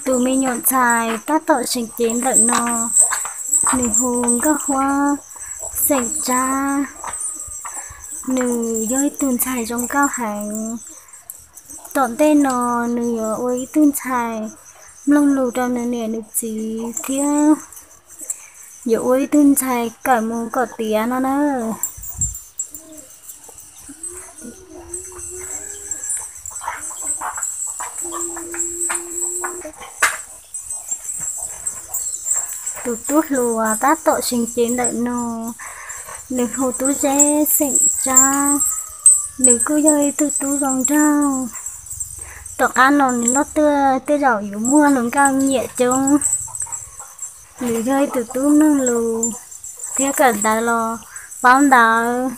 Tus me nyuam ntxhais tab tom seev cev ntawm no, nws hu Nkauj Huab xeem Tsab. Nws yog ib tug ntxhais zoo nkauj heev. Tom ntej no nws yuav ua ib tug ntxhais mloog lus rau nws niam nws txiv thiab yuav ua ib tug ntxhais kawm mus kom tiav no na. Tus tub hluas tab tom seev cev ntawm no, nws hu Tub Zeb xeem Tsab. Nws kuj yog ib tug tub zoo nraug. Tom qab no nws loj tuaj tej zaum yuav muaj hluas nkauj nyiam coob. Nws yog ib tug tub mloog lus thiab kawm ntawv los paub ntawv.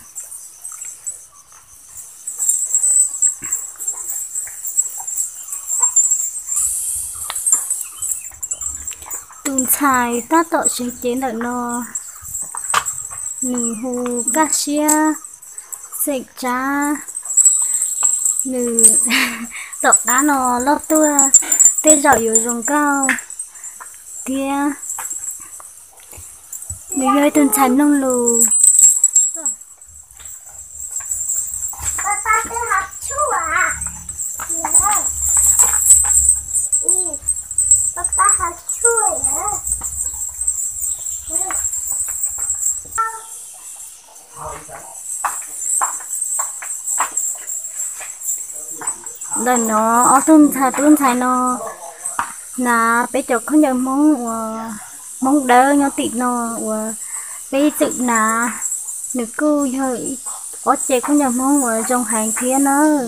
Tus ntxhais tab tom seev cev ntawm no, nws hu Kaj Siab xeem Tsab. Nws tom qab no loj tuaj tej zaum yuav zoo nkauj thiab. Nws yog ib tug ntxhais mloog lus. Ntawm no ob tug ntxhais tub ntxhais no hnav peb cov khaub ncaws Hmoob uas Hmoob dawb nyob tim no uas peb txwm hnav. Nws kuj yog ob ce khaub ncaws Hmoob uas zoo heev thiab nawb.